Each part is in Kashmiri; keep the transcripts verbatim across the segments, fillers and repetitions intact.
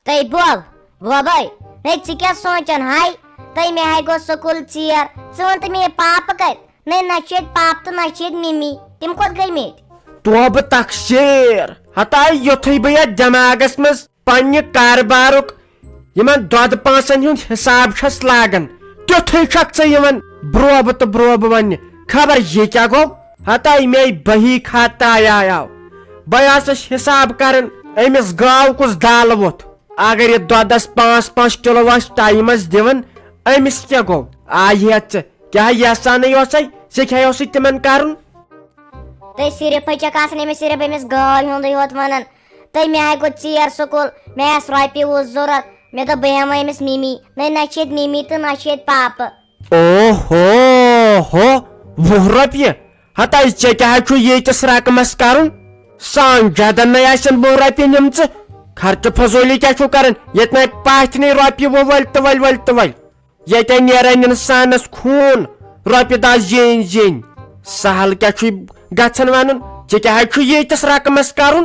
تَے بوب، بوبے، ہے ژٕ کیٛاہ سونٛچان ہاے؟ تَے مےٚ ہاے گوٚو سکوٗل ژیر، ژٕ وَن تہٕ مےٚ پاپہٕ کَتہِ؟ نَے نہ چھِ ییٚتہِ پاپہٕ تہٕ نہ چھِ ییٚتہِ مِمی، تِم کوٚت گٔمٕتۍ؟ توبہٕ تقصیر، ہتاے یُتھُے بہٕ یتھ دٮ۪ماغس منٛز پننہِ کارٕبارُک یِمن دۄدٕ پانٛژن ہُنٛد حساب چھس لاگان، تیُتھُے چھکھ ژٕ یِوان برٛوبہٕ تہٕ برٛوبہٕ وننہِ۔ خبر یہِ کیٛاہ گوٚو؟ ہتاے مے بہی کھاتہٕ تایہِ آیاو۔ بہٕ آسس حساب کران، أمِس گاو کُس دالہٕ ووٚتھ؟ اگر یہِ دۄدس پانٛژھ پانٛژھ کِلوٗ آسہِ ٹایمس دِوان، أمِس کیٛاہ گوٚو؟ آیہِ ہٮ۪تھ ژٕ کیٛاہ یژھانٕے اوسے، ژےٚ کیٛاہ اوسُے تِمن کرُن؟ تہٕ صرف ہے چھکھ آسان أمِس صرف أمِس گاوِ ہُنٛدُے یوت ونان۔ تہٕ مےٚ ہاے گوٚو ژیر سکوٗل، مےٚ آسہٕ رۄپیہِ وُہ ضروٗرت، مےٚ دوٚپ بہٕ ہٮ۪مہٕ أمِس مِمی۔ نَے نہ چھِ ییٚتہِ مِمی تہٕ نہ چھِ ییٚتہِ پاپہٕ۔ اوہو ہو، وُہ رۄپیہِ؟ ہتاے ژےٚ کیٛاہ حظ چھُ ییٖتِس رقمس کرُن؟ سان جدن نَے آسن وُہ رۄپیہِ نِمژٕ۔ خرچہٕ فضوٗلی کیٛاہ چھُو کران؟ ییٚتہِ نَے پاتھنٕے رۄپیہِ وُہ ؤلۍ تہٕ ؤلۍ، ؤلۍ تہٕ ؤلۍ۔ ییٚتہِ نیران انسانس خوٗن، رۄپیہِ دہ زینۍ زینۍ۔ سہل کیٛاہ چھُے گژھان ونُن؟ ژےٚ کیٛاہ حظ چھُ ییٖتِس رقمس کرُن؟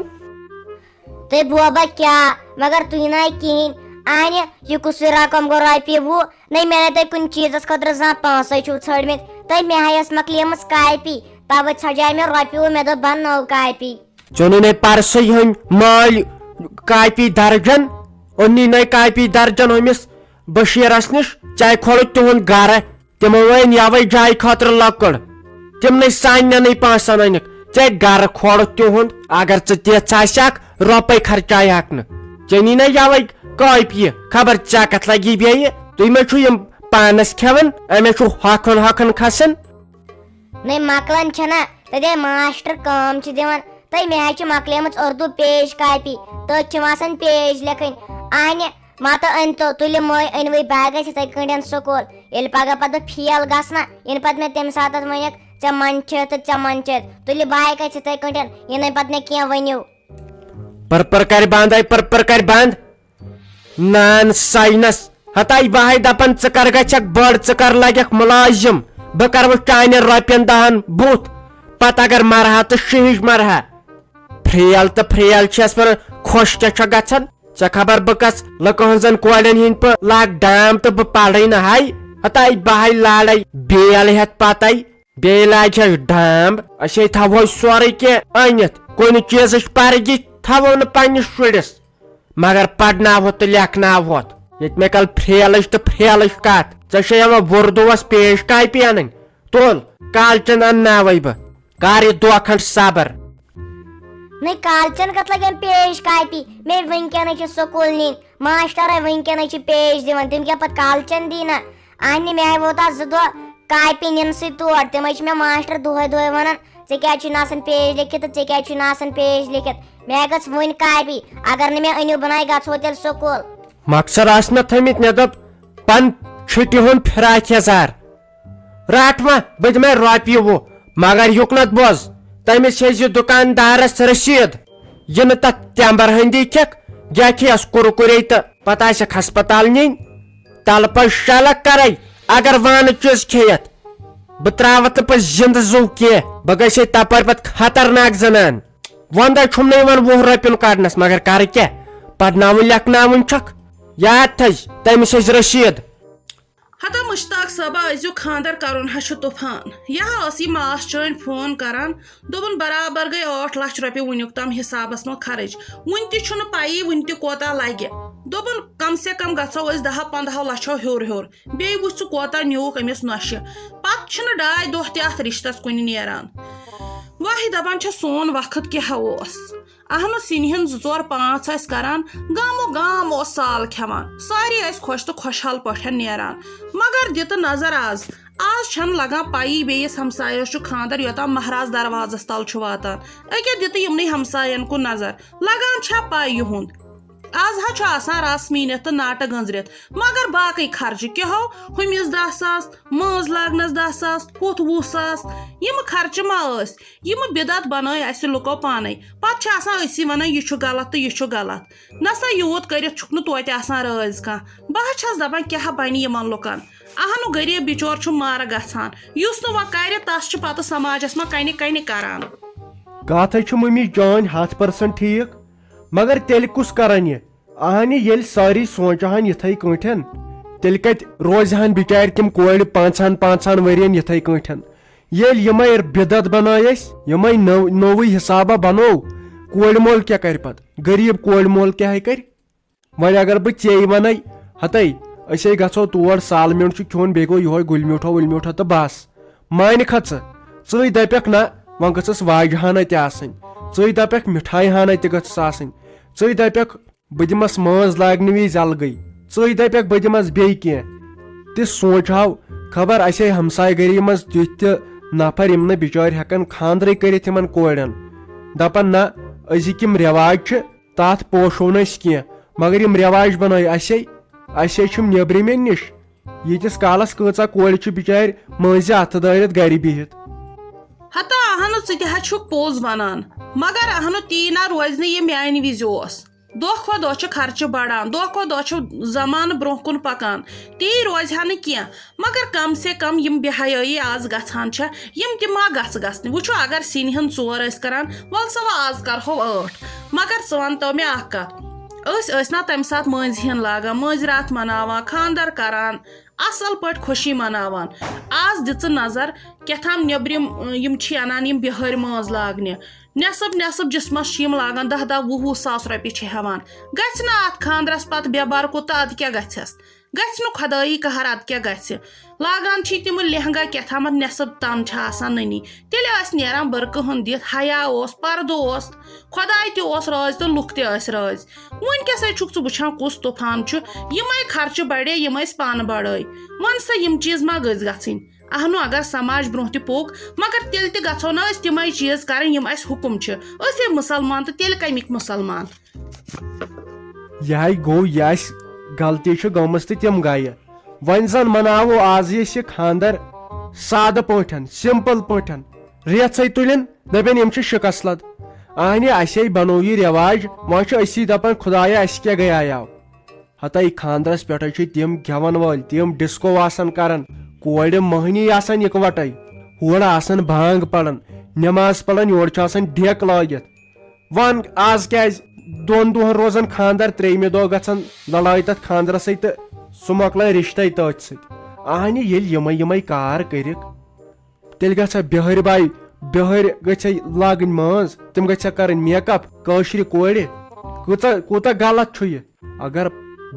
تہٕ بوبا کیٛاہ، مگر تُہۍ نَے کِہیٖنۍ۔ اہنہِ، یہِ کُسُے رقم گوٚو رۄپیہِ وُہ؟ نَے مےٚ نَے تۄہہِ کُنہِ چیٖزس خٲطرٕ زانٛہہ پونٛسَے چھُو ژھٲنٛڈمٕتۍ۔ تہٕ مےٚ ہَے ٲس مۄکلیمٕژ کاپی، تَوَے ژھۄجاے مےٚ رۄپیہِ وُہ، مےٚ دوٚپ بہٕ اَنہٕ نٔو کاپی۔ ژےٚ اوٚنُے نَے پرسٕے ہُمۍ مٲلۍ کاپی درجن، اوٚنی نَے کاپی درجن ہُمِس بشیرس نِش، ژےٚ کھولُتھ تِہُنٛد گرٕ۔ تِمو أنۍ یوے جایہِ خٲطرٕ لۄکُر۔ تِمنٕے سانٮ۪نٕے پونٛسن أنِکھ ژےٚ گرٕ کھولُتھ تِہُنٛد۔ اگر ژٕ تِژھ آسہِ اکھ رۄپے خرچایہِ ہکھ نہٕ۔ ژےٚ نی نہ یوے کاپیہِ، خبر ژےٚ کتھ لگی بیٚیہِ؟ تُہۍ ما چھِو یِم پانس کھٮ۪وان؟ أمِس چھُ ہۄکھُن ہۄکھُن کھسان۔ نَے مۄکلان چھَنا، تَتے ماسٹر کٲم چھِ دِوان۔ تہٕ مےٚ حظ چھِ مۄکلیمٕژ اُردو پیج کاپی، تٔتھۍ چھِم آسان پیج لیکھٕنۍ۔ اہنہِ، مَتہٕ أنۍ تو، تُلہِ مٔے أنۍ وٕے، بہٕ ہا گژھِ یِتھَے کٲٹھۍ سکوٗل۔ ییٚلہِ پگاہ پتہٕ بہٕ فیل گژھٕ نا، یِنہٕ پتہٕ مےٚ تَمہِ ساتہٕ وَنٮ۪کھ، "ژےٚ منٛدچھِتھ تہٕ ژےٚ منٛدچھِتھ"، تُلہِ بہٕ ہا گژھِ یِتھَے کٲٹھۍ، یِنَے پتہٕ مےٚ کینٛہہ ؤنِو۔ پٔر پٔر کرِ بنٛد، اے پٔر پٔر کرِ بنٛد۔ نان ساینس۔ ہتاے بہٕ ہاے دپان، ژٕ کر گژھکھ بٔڑ، ژٕ کر لگکھ مُلازِم۔ بہٕ کر وۄنۍ چانٮ۪ن رۄپین دہن بُتھ۔ پتہٕ اگر مرہا تہٕ شہج مرہا۔ فریل تہٕ فریل چھس ونان، خۄش کیٛاہ چھکھ گژھان؟ ژےٚ خبر بہٕ کس لُکہٕ ہٕنٛزن کورٮ۪ن ہٕنٛدۍ پٲٹھۍ لاگہٕ ڈام تہٕ بہٕ پرے نہٕ ہاے۔ ہتاے بہٕ ہاے لڑے بیل ہٮ۪تھ پتے۔ بیٚیہِ لاگہِ ہس ڈام۔ أسے تھاوہوے سورُے کینٛہہ أنِتھ، کُنہِ چیٖزٕچ پرگی تھاوو نہٕ پننِس شُرِس، مگر پرناوہوتھ تہٕ لیکھناوہوتھ۔ ییٚتہِ مےٚ کل فریلٕچ تہٕ فریلٕچ کتھ، ژےٚ چھے یِوان وُردوس پیش کاپی انٕنۍ؟ تُل، کالچن انناوے بہٕ، کر یہِ دۄہ کھنڈ صبر۔ نَے کالچن کتھ لگن پیش کاپی، مےٚ وٕنکیٚنٕے چھِ سکوٗل نِنۍ، ماسٹرے وٕنکیٚنٕے چھِ پیش دِوان، تِم کیٛاہ پتہٕ کالچن دی نہ؟ اہنہِ، مےٚ ہاے ووت آز زٕ دۄہ کاپی نِنسٕے تور۔ تِمے چھِ مےٚ ماسٹر دۄہے دۄہے ونان، "ژےٚ کیٛازِ چھُے نہٕ آسان پیج لیکھِتھ تہٕ ژےٚ کیٛازِ چھُے نہٕ آسان پیج لیکھِتھ؟" مےٚ ہاے گٔژھ وُنۍ کاپی، اگر نہٕ مےٚ أنِو، بہٕ ناے گژھو تیٚلہِ سکوٗل۔ مۄخصر آسہِ مےٚ تھٲمٕتۍ، مےٚ دوٚپ، پن چھُٹی ہُنٛد فراق یزار۔ رٹ وۄنۍ، بہٕ دِمے رۄپیہِ وُہ، مگر یُکنتھ بوز، تٔمِس ہیٚزِ دُکاندارس رسیٖد۔ یہِ نہٕ تتھ تٮ۪مبر ہٕنٛدی کھٮ۪کھ، یا کھیٚیس کُرکُرے تہٕ پتہٕ آسٮ۪کھ ہسپتال نِنۍ۔ تلہٕ پٔژھۍ شلکھ کرے، اگر وانہٕ چیٖز کھیٚیتھ۔ بہٕ تراوتھ نہٕ پتہٕ زِندٕ زُو کینٛہہ، بہٕ گژھے تپٲرۍ پتہٕ خطرناک زنان۔ وندے چھُم نہٕ یِوان وُہ رۄپیُن کڑنس، مگر کرٕ کیٛاہ؟ پرناوُن لیکھناوُن چھکھ۔ یاد تھٲزِ، تٔمِس ہیٚزِ رسیٖد۔ ہتا مشتاق صٲبا، أزیُک خانٛدر کرُن ہا چھُ طوفان۔ یہِ ہا ٲس یہِ ماس چٲنۍ فون کران، دوٚپُن، برابر گٔے ٲٹھ لچھ رۄپیہِ وُنیُک تام حسابس منٛز خرٕچ۔ وُنہِ تہِ چھُنہٕ پَیی، وُنہِ تہِ کوتاہ لگہِ۔ دوٚپُن، کم سے کم گژھو أسۍ دَہو پنٛدہو لچھو ہیوٚر ہیوٚر۔ بیٚیہِ وُچھ ژٕ کوتاہ نیوٗکھ أمِس نۄشہِ۔ پتہٕ چھِنہٕ ڈاے دۄہ تہِ اَتھ رِشتس کُنہِ نیران۔ واہی دپان چھےٚ، سون وقت کیٛاہ اوس۔ اہنُ سِنہِ ہٕنٛدۍ زٕ ژور پانٛژھ ٲسۍ کران، گامو گام اوس سال کھٮ۪وان۔ سارے ٲسۍ خۄش تہٕ خۄشحال پٲٹھۍ نیران۔ مگر دِ تہٕ نظر آز، آز چھَنہٕ لگان پَیی بیٚیِس ہمسایَس چھُ خانٛدر، یوٚتام مہراز دروازس تل چھُ واتان۔ أکیٛاہ دِ تہٕ یِمنٕے ہمساین کُن نظر، لگان چھا پَے یِہُنٛد؟ آز حظ چھُ آسان رس میٖنِتھ تہٕ ناٹہٕ گٔنٛزرِتھ، مگر باقٕے خرچہٕ کیٛاہ ہو، ہُمِس دَہ ساس، مٲنٛز لاگنس دَہ ساس، ہُتھ وُہ ساس، یِم خرچہٕ ما ٲسۍ؟ یِم بدعت بنٲے اسہِ لُکو پانے۔ پتہٕ چھِ آسان أسی ونان، یہِ چھُ غلط تہٕ یہِ چھُ غلط۔ نسا یوٗت کٔرِتھ چھُکھ نہٕ توتہِ آسان رٲضۍ کانٛہہ۔ بہٕ ہا چھَس دپان، کیٛاہ بنہِ یِمن لُکن؟ اہنُ غریب بچور چھُ مارٕ گژھان۔ یُس نہٕ وۄنۍ کرِ، تس چھِ پتہٕ سماجس منٛز کنہِ کنہِ کران۔ کتھ ہے چھِ ممی جان ہتھ percent ٹھیٖک، مگر تیٚلہِ کُس کرن یہِ؟ اہنہِ ییٚلہِ سٲری سونٛچہٕ ہن یِتھے کٲٹھۍ، تیٚلہِ کتہِ روزِ ہن بِچارِ تِم کورِ پانٛژہن پانٛژہن ؤرین یِتھے کٲٹھۍ؟ ییٚلہِ یِمے بدعت بنٲے اسہِ، یِمے نٔو-، نوٚوٕے حسابہ بنوو، کورِ مول کیٛاہ کرِ پتہٕ؟ غریب کورِ مول کیٛاہ کرِ؟ وۄنۍ اگر بہٕ ژیٚے ونَے، ہتے، أسے گژھو تور، سالمنٹ چھُ کھیوٚن، بیٚیہِ گوٚو یِہوے گُلۍ میوٗٹھا وُلۍ میوٗٹھا تہٕ بس۔ مانہِ کھا ژٕ؟ ژٕے دپکھ نہ، وۄنۍ گٔژھٕس واجہِ ہنا تہِ آسٕنۍ، ژٕے دپکھ مِٹھایہِ ہنا تہِ گٔژھٕس آسٕنۍ، ژٕے دپکھ بہٕ دِمس مٲنٛز لاگنہٕ وِزِ الگٕے، ژٕے دپکھ بہٕ دِمس بیٚیہِ کینٛہہ۔ تہِ سونٛچہو، خبر اسے ہمسایہِ گٔری منٛز تیُتھ تہِ نفر، یِم نہٕ بِچٲرۍ ہٮ۪کن خانٛدرٕے کٔرِتھ یِمن کورٮ۪ن۔ دپن نہ، أزِکۍ یِم رٮ۪واج چھِ، تتھ پوشو نہٕ أسۍ کینٛہہ، مگر یِم رٮ۪واج بنٲے اسے، اسے چھِم نیبرِمٮ۪ن نِش۔ ییٖتِس کالس کۭژاہ کورِ چھِ بِچارِ مٔنٛزۍ اتھٕ دٲرِتھ گرِ بِہِتھ۔ ہتا اہنُ، ژٕ تہِ حظ چھُکھ پوٚز ونان، مگر اہنُ تی نہ روزِ نہٕ یہِ میانہِ وِزِ اوس۔ دۄہ کھۄتہٕ دۄہ چھُ خرچہٕ بڑان، دۄہ کھۄتہٕ دۄہ چھُ زمانہٕ برونٛہہ کُن پکان، تی روزِ ہا نہٕ کینٛہہ۔ مگر کم سے کم یِم بے حیٲیی آز گژھان چھےٚ، یِم تہِ ما گژھٕ گژھنہِ۔ وٕچھو، اگر سِنہِ ہُنٛد ژور ٲسۍ کران، ول سا وۄنۍ آز کرہو ٲٹھ۔ مگر ژٕ ون تو مےٚ اکھ کتھ، أسۍ ٲسۍ نا تمہِ ساتہٕ مٲنٛزِ ہِن لاگان، مٲنٛزِ راتھ مناوان، خانٛدر کران، اصل پٲٹھۍ خوشی مناوان۔ آز دِ ژٕ نظر، کیٛاہ تام نیٚبرِم، اۭں، یِم چھِ انان یِم بِہٲرۍ مٲنٛز لاگنہِ، نٮ۪صٕب نٮ۪صٕب جسمس چھِ یِم لاگان، دَہ دَہ وُہ وُہ ساس رۄپیہِ چھِ ہٮ۪وان۔ گژھِ نہٕ اتھ خانٛدرس پتہٕ بے برکت تہٕ ادٕ کیٛاہ گژھٮ۪س؟ گژھِ نہٕ خۄدٲیی قہر، ادٕ کیٛاہ گژھِ؟ لاگان چھِ تِم لہنگا کیٛاہ تامتھ نٮ۪صٕب تن چھِ آسان نٔنی، تیٚلہِ ٲسۍ نیران بٔرکہٕ ہن دِتھ، حیا اوس، پردٕ اوس، خۄداے تہِ اوس رٲضۍ تہٕ لُکھ تہِ ٲسۍ رٲضۍ۔ وٕنکیٚسے چھُکھ ژٕ وٕچھان کُس طوفان چھُ، یِمے خرچہٕ بڑے، یِم ٲسۍ پانہٕ بڑٲے۔ وۄنۍ سا یِم چیٖز ما گٔژھۍ گژھٕنۍ؟ اہنو، اگر سماج برونٛہہ تہِ پوٚک، مگر تیٚلہِ تہِ گژھو نہ أسۍ تِمے چیٖز کرٕنۍ یِم اسہِ حُکم چھِ۔ أسۍ ہے مُسلمان تہٕ تیٚلہِ کمیِکۍ مُسلمان؟ یہِ ہاے گوٚو، یہِ اسہِ غلطی چھِ گٔمٕژ تہٕ تِم گیہِ۔ وۄنۍ زن مناوو آز أسۍ یہِ خانٛدر سادٕ پٲٹھۍ، simple پٲٹھۍ۔ ریژھے تُلِن، دپن یِم چھِ شکست لد۔ اہنہِ، اسے بنوو یہِ رٮ۪واج، وۄنۍ چھِ أسی دپان خدایا اسہِ کیٛاہ گیایاو۔ ہتے خانٛدرس پٮ۪ٹھے چھِ تِم گٮ۪ون وٲلۍ، تِم ڈسکو آسان کران، کورِ مٔہنی آسان اکوٹے، ہورٕ آسان بانگ پران، نماز پران، یورٕ چھُ آسان ڈیک لٲگِتھ۔ ون آز کیٛازِ دۄن دۄہن روزان خانٛدر، ترٛیٚیمہِ دۄہ گژھان لڑٲے تتھ خانٛدرسٕے تہٕ سُہ مۄکلان رشتے تٔتھۍ سۭتۍ۔ اہنہِ ییٚلہِ یِمے یِمے کار کٔرِکھ، تیٚلہِ گژھِ ہا بِہٲرۍ باے، بِہٲرۍ گژھِ ہا لاگٕنۍ مٲنٛز، تِم گژھِ ہا کرٕنۍ makeup۔ کٲشرِ کورِ کۭژاہ، کوٗتاہ غلط چھُ یہِ؟ اگر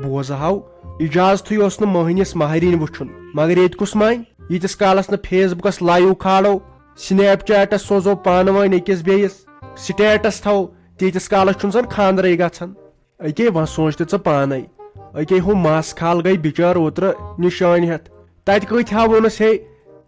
بوزہاو، اجازتھٕے اوس نہٕ مٔہنِس مہرِنۍ وٕچھُن، مگر ییٚتہِ کُس مانہِ؟ ییٖتِس کالس نہٕ Facebookس live کھالو، Snapchatس سوزو پانہٕ وٲنۍ أکِس بیٚیِس، status تھاوو، تیٖتِس کالس چھُنہٕ زن خانٛدرٕے گژھان۔ أکے وۄنۍ سونٛچ تہٕ ژٕ پانے، أکے ہُہ مس کھال گٔے بِچٲر اوترٕ نِشٲنۍ ہٮ۪تھ۔ تتہِ کۭتۍ ہا ووٚنُس، ہے،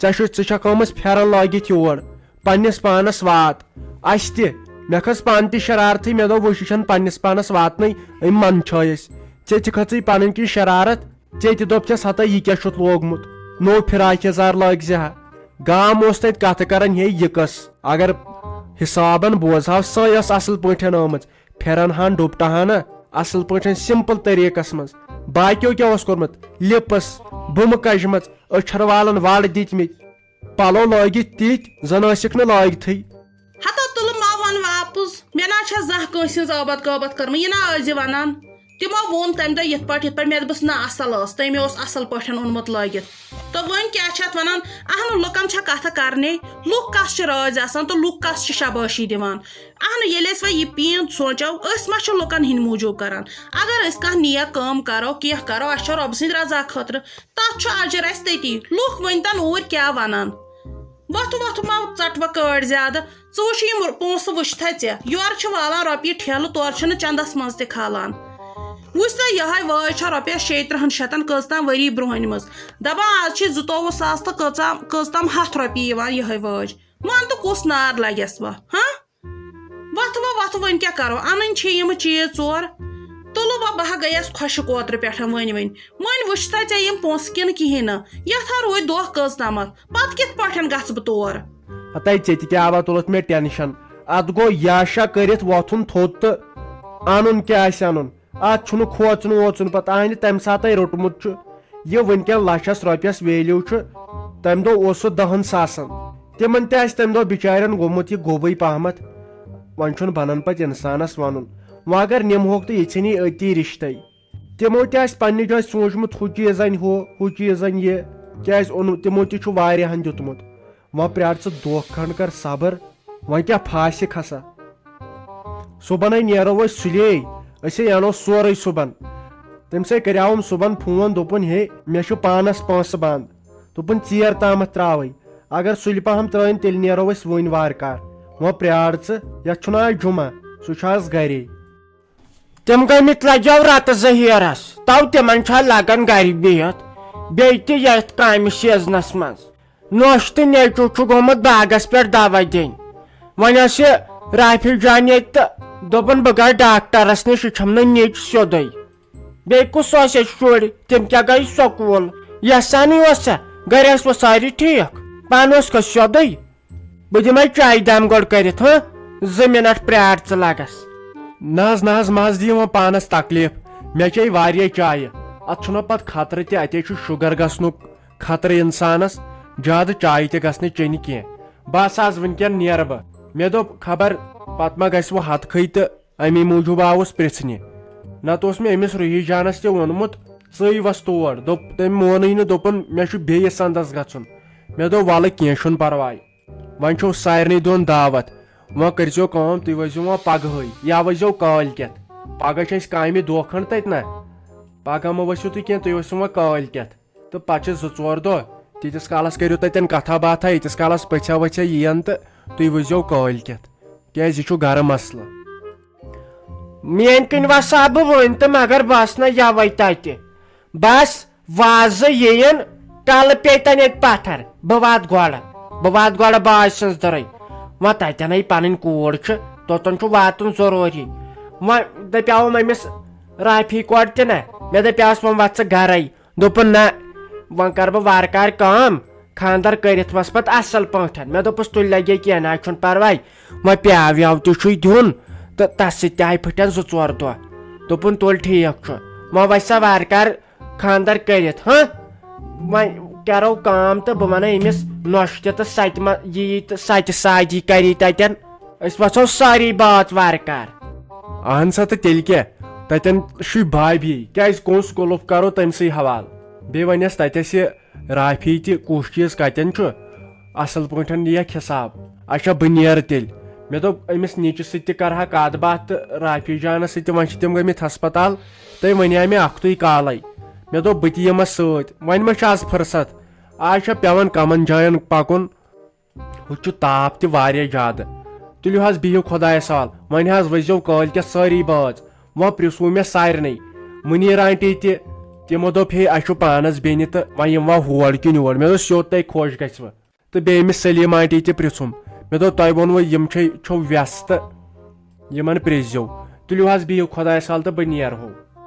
ژےٚ چھُ، ژٕ چھکھ آمٕژ پھٮ۪رن لٲگِتھ یور، پننِس پانس وات۔ اسہِ تہِ، مےٚ کھٔژ پانہٕ تہِ شرارتھٕے، مےٚ دوٚپ، وٕچھ، یہِ چھنہٕ پننِس پانس واتنٕے، أمۍ منٛدچھٲے أسۍ۔ ژےٚ تہِ کھٔژٕے پنٕنۍ کِنۍ شرارت، ژےٚ تہِ دوٚپتھس، ہتا یہِ کیٛاہ چھُتھ لوگمُت، نوٚو فراک یزار لٲگۍ زِ ہا۔ گام اوس تتہِ کتھٕ کران، ہے، یہِ کٔژ؟ اگر حسابن بوزہاو، سۄے ٲس اصل پٲٹھۍ آمٕژ۔ پھٮ۪رن ہن ڈُپٹہٕ ہن اصل پٲٹھۍ simple طریٖقس منٛز۔ باقیو کیٛاہ اوس کوٚرمُت؟ Lips، بُمہٕ کجمژ، أچھر والن وڑ دِتمٕتۍ، پلو لٲگِتھ تِتھۍ زن ٲسِکھ نہٕ لٲگتھٕے۔ ہتا تُلہٕ ما ون واپس، مےٚ نہ چھےٚ زانٛہہ کٲنٛسہِ ہٕنٛز ٲبت کٲبت کٔرمٕژ، یہِ نہ ٲسۍ زِ ونان۔ تِمو ووٚن تمہِ دۄہ یِتھ پٲٹھۍ، یِتھ پٲٹھۍ، مےٚ دوٚپُس، نہ، اصل ٲس، تٔمۍ اوس اصل پٲٹھۍ اوٚنمُت لٲگِتھ۔ تہٕ وۄنۍ کیٛاہ چھِ اتھ ونان؟ اہنُو، لُکن چھےٚ کتھٕ کرنے، لُکھ کس چھِ رٲضۍ آسان تہٕ لُکھ کس چھِ شابٲشی دِوان؟ اہنُو، ییٚلہِ أسۍ وۄنۍ یہِ پیٖنت سونٛچو، أسۍ ما چھِ لُکن ہٕنٛدۍ موٗجوٗب کران؟ اگر أسۍ کانٛہہ نیک کٲم کرو، کینٛہہ کرو، اسہِ چھےٚ رۄبہٕ سٕنٛدِ رضا خٲطرٕ، تتھ چھُ اجر اسہِ تٔتی۔ لُکھ ؤنۍتن اوٗرۍ کیٛاہ ونان۔ وۄتھٕ وۄتھٕ ما ژٹوٕ کٲڑۍ زیادٕ۔ ژٕ وٕچھ یِم پونٛسہٕ وٕچھتھا ژےٚ؟ یورٕ چھِ والان رۄپیہِ ٹھیلہٕ، تورٕ چھِنہٕ چندس منٛز تہِ کھالان۔ وٕچھ سا، یِہوٚے وٲج چھےٚ رۄپیَس شیٚیہِ ترٕٛہن شیٚتن کٔژ تام ؤری برٛونٛہہ أنمٕژ۔ دَپان آز چھِ زٕتووُہ ساس تہٕ کٔژ تام، کٔژ تام ہَتھ رۄپیہِ یِوان یِہوٚے وٲج۔ وَن تہٕ کُس نار لگٮ۪س وۄنۍ، ہاں؟ وۄتھٕ وۄنۍ، وۄتھٕ وۄنۍ کیٛاہ کَرو؟ اَنٕنۍ چھِ یِم چیٖز ژور۔ تُلہٕ وۄنۍ، بہٕ ہا گٔیَس خۄشٕک اوترٕ پٮ۪ٹھ وۄنۍ وۄنۍ۔ وۄنۍ وٕچھ سا ژےٚ یِم پونٛسہٕ کِنہٕ کِہیٖنۍ نہٕ؟ یَتھ ہا روٗدۍ دۄہ کٔژ تامَتھ۔ پتہٕ کِتھ پٲٹھۍ گژھٕ بہٕ تور؟ ہتے ژےٚ تہِ کیٛاہ آوا تُلُتھ مےٚ ٹینشن؟ اتھ گوٚو یاشا کٔرِتھ وۄتھُن تھوٚد تہٕ انُن کیٛاہ آسہِ انُن؟ اتھ چھُنہٕ کھوژُن ووژُن پتہٕ۔ اہنہِ تمہِ ساتہٕ روٚٹمُت چھُ یہِ وٕنکٮ۪ن لچھس رۄپیس value چھُ، تمہِ دۄہ اوس سُہ دہن ساسن۔ تِمن تہِ آسہِ تمہِ دۄہ بِچارٮ۪ن گوٚمُت یہِ گوٚبٕے پہمتھ۔ وۄنۍ چھُنہٕ بنان پتہٕ انسانس ونُن۔ وۄنۍ اگر نِمہوکھ تہٕ یہِ ژھٕنی أتی رِشتَے۔ تِمو تہِ آسہِ پننہِ جایہِ سوٗنٛچمُت، ہُہ چیٖز اَنہِ ہُہ، ہُہ چیٖز اَنہِ یہِ، کیٛازِ اوٚنمُت؟ تِمو تہِ چھُ واریاہَن دیُتمُت۔ وۄنۍ پرٛار ژٕ دۄہ کھنٛڈ، کر صبر، وۄنۍ کیٛاہ پھاسہِ کھسا؟ صُبحَن ہے نیرو أسۍ سُلے، أسۍ ہے اَنو سورُے صُبحَن۔ تٔمِس ہے کریاوُم صُبحَن فون، دوٚپُن، ہے، مےٚ چھُ پانَس پونٛسہٕ بنٛد، دوٚپُن، ژیر تامَتھ ترٛاوَے، اگر سُلہِ پہم ترٛٲیِن، تیٚلہِ نیرو أسۍ وۄنۍ وارٕ کار۔ وۄنۍ پرٛار ژٕ، یَتھ چھُنہٕ آز جُمعہ، سُہ چھُ آز گرے۔ تِم گٔمٕتۍ لجو رتہٕ زٕ ہیرس، تو تِمن چھا لگان گرِ بِہِتھ، بیٚیہِ تہِ یتھ کامہِ سیزنس منٛز۔ نوش تہٕ نیچو چھُ گوٚمُت باغس پٮ۪ٹھ دوا دِنۍ۔ وۄنۍ ٲس یہِ رافی جان ییٚتہِ تہٕ دوٚپُن، بہٕ گژھٕ ڈاکٹرس نِش، یہِ چھَم نہٕ نیٚچ سیوٚدُے۔ بیٚیہِ کُس اوس ییٚتہِ شُرۍ، تِم کیٛاہ گٔے سکوٗل؟ یژھانٕے اوس ژےٚ، گرِ ٲسوٕ سٲری ٹھیٖک؟ پانہٕ اوسکھا سیوٚدُے؟ بہٕ دِمے چایہِ دام گۄڈٕ کٔرِتھ، ہاں؟ زٕ منٹ پرٛار ژٕ لگس۔ نہ حظ، نہ حظ، مہ حظ دِیِو وۄنۍ پانس تکلیف۔ مےٚ چیٚیہِ واریاہ چایہِ۔ اتھ چھُنہ پتہٕ خطرٕ تہِ، اتے چھُ شُگر گژھنُک خطرٕ انسانس۔ زیادٕ چایہِ تہِ گژھنہٕ چیٚنہِ کینٛہہ۔ بس حظ، وٕنکٮ۪ن نیرٕ بہٕ۔ مےٚ دوٚپ، خبر پتہٕ ما گژھِ وۄنۍ ہتکھٕے تہٕ امی موٗجوٗب آوُس پرژھنہِ۔ نتہٕ اوس مےٚ أمِس روحی جانس تہِ ووٚنمُت، ژٕے وس تور۔ دوٚپ، تٔمۍ مونُے نہٕ، دوٚپُن، مےٚ چھُ بیٚیِس سندس گژھُن۔ مےٚ دوٚپ، ولہٕ، کینٛہہ چھُنہٕ پرواے۔ وۄنۍ چھو سارنٕے دۄن دعوت۔ وۄنۍ کٔرۍزیو کٲم، تُہۍ ؤسۍزیو وۄنۍ پگہٕے یا ؤسۍزیو کٲلۍ کٮ۪تھ۔ پگاہ چھِ اَسہِ کامہِ دۄہ کھنٛڈ تَتہِ نہ۔ پگاہ مہ ؤسِو تُہۍ کینٛہہ، تُہۍ ؤسِو وۄنۍ کٲلۍ کٮ۪تھ۔ تہٕ پتہٕ چھِ زٕ ژور دۄہ، تیٖتِس کالس کٔرِو تَتٮ۪ن کتھا باتھا، ییٖتِس کالس پٔژھیا ؤژھیا یِین تہٕ تُہۍ ؤسۍزیو کٲلۍ کٮ۪تھ، کیٛازِ یہِ چھُ گرٕ مسلہٕ۔ میٛانہِ کِنۍ وسہٕ ہا بہٕ وۄنۍ تہٕ مگر بہٕ آسہٕ نہ یَوَے تَتہِ۔ بس وازٕ یِیِن، کلہٕ پیٚتن ییٚتہِ پتھر، بہٕ واتہٕ گۄڈٕ، بہٕ واتہٕ گۄڈٕ باجہِ سٕنٛز دٔرٕے۔ وۄنۍ تتٮ۪نٕے پنٕنۍ کوٗر چھِ، توٚتن چھُ واتُن ضروٗری۔ وۄنۍ دپیاوُم أمِس رافی کورِ تہِ نہ، مےٚ دپیاوس، وۄنۍ وتھ ژٕ گرے۔ دوٚپُن، نہ، وۄنۍ کرٕ بہٕ وارٕ کارٕ کٲم، خانٛدر کٔرِتھ وس پتہٕ اصل پٲٹھۍ۔ مےٚ دوٚپُس، تُلہِ لگے کینٛہہ نہ حظ چھُنہٕ پرواے، وۄنۍ پیٛاو ویٛاو تہِ چھُے دیُن تہٕ تس سۭتۍ تہِ آیہِ پھٕٹن زٕ ژور دۄہ۔ دوٚپُن، تُل ٹھیٖک چھُ، وۄنۍ وسہِ سا وارٕ کارٕ خانٛدر کٔرِتھ، ہاں؟ وۄنۍ کرو کٲم تہٕ بہٕ ونہٕ أمِس نۄشہِ تہِ تہٕ سۄ تہِ ما یی تہٕ سۄ تہِ ساجی کری تتٮ۪ن۔ أسۍ وسو سٲری بٲژ وارٕ کار۔ اہن سا، تہٕ تیٚلہِ کیٛاہ؟ تتٮ۪ن چھُے بابی، کیٛازِ کُس کُلُف کرو تٔمۍ سٕے حوالہٕ؟ بیٚیہِ ونٮ۪س تتٮ۪س یہِ رافی تہِ کُس چیٖز کتٮ۪ن چھُ، اصل پٲٹھۍ ییٚکھ حساب۔ اچھا، بہٕ نیرٕ تیٚلہِ۔ مےٚ دوٚپ، أمِس نیٚچِس سۭتۍ تہِ کرٕ ہا کتھ باتھ تہٕ رافی جانس سۭتۍ تہِ، وۄنۍ چھِ تِم گٔمٕتۍ ہسپتال، تٔمۍ ونیٛاے مےٚ اکھتُے کالے۔ مےٚ دوٚپ، بہٕ تہِ یِمس سۭتۍ، وۄنۍ ما چھِ از فرصت؟ آز چھا پٮ۪وان کمن جاین پکُن؟ ہُتہِ چھُ تاپھ تہِ واریاہ زیادٕ۔ تُلِو حظ، بِہِو خۄدایَس حوال۔ وۄنۍ حظ ؤسۍزیو کٲلۍ کٮ۪تھ سٲری بٲژ۔ وۄنۍ پرٛژھوٗ مےٚ سارنٕے، مُنیٖر آنٹی تہِ۔ تِمو دوٚپ، ہے، اَسہِ چھُ پانَس بیٚنہِ تہٕ وۄنۍ یِموا ہور کِنہٕ یور؟ مےٚ دوٚپ، سیوٚد تۄہہِ خۄش گژھِوٕ۔ تہٕ بیٚیہِ أمِس سلیٖم آنٹی تہِ پرٛژھُم۔ مےٚ دوٚپ، تۄہہِ ووٚنوُ، یِم چھے، چھو وٮ۪س تہٕ یِمن پرٛژھزیو۔ تُلِو حظ، بِہِو خۄدایَس حوال تہٕ بہٕ نیرہو۔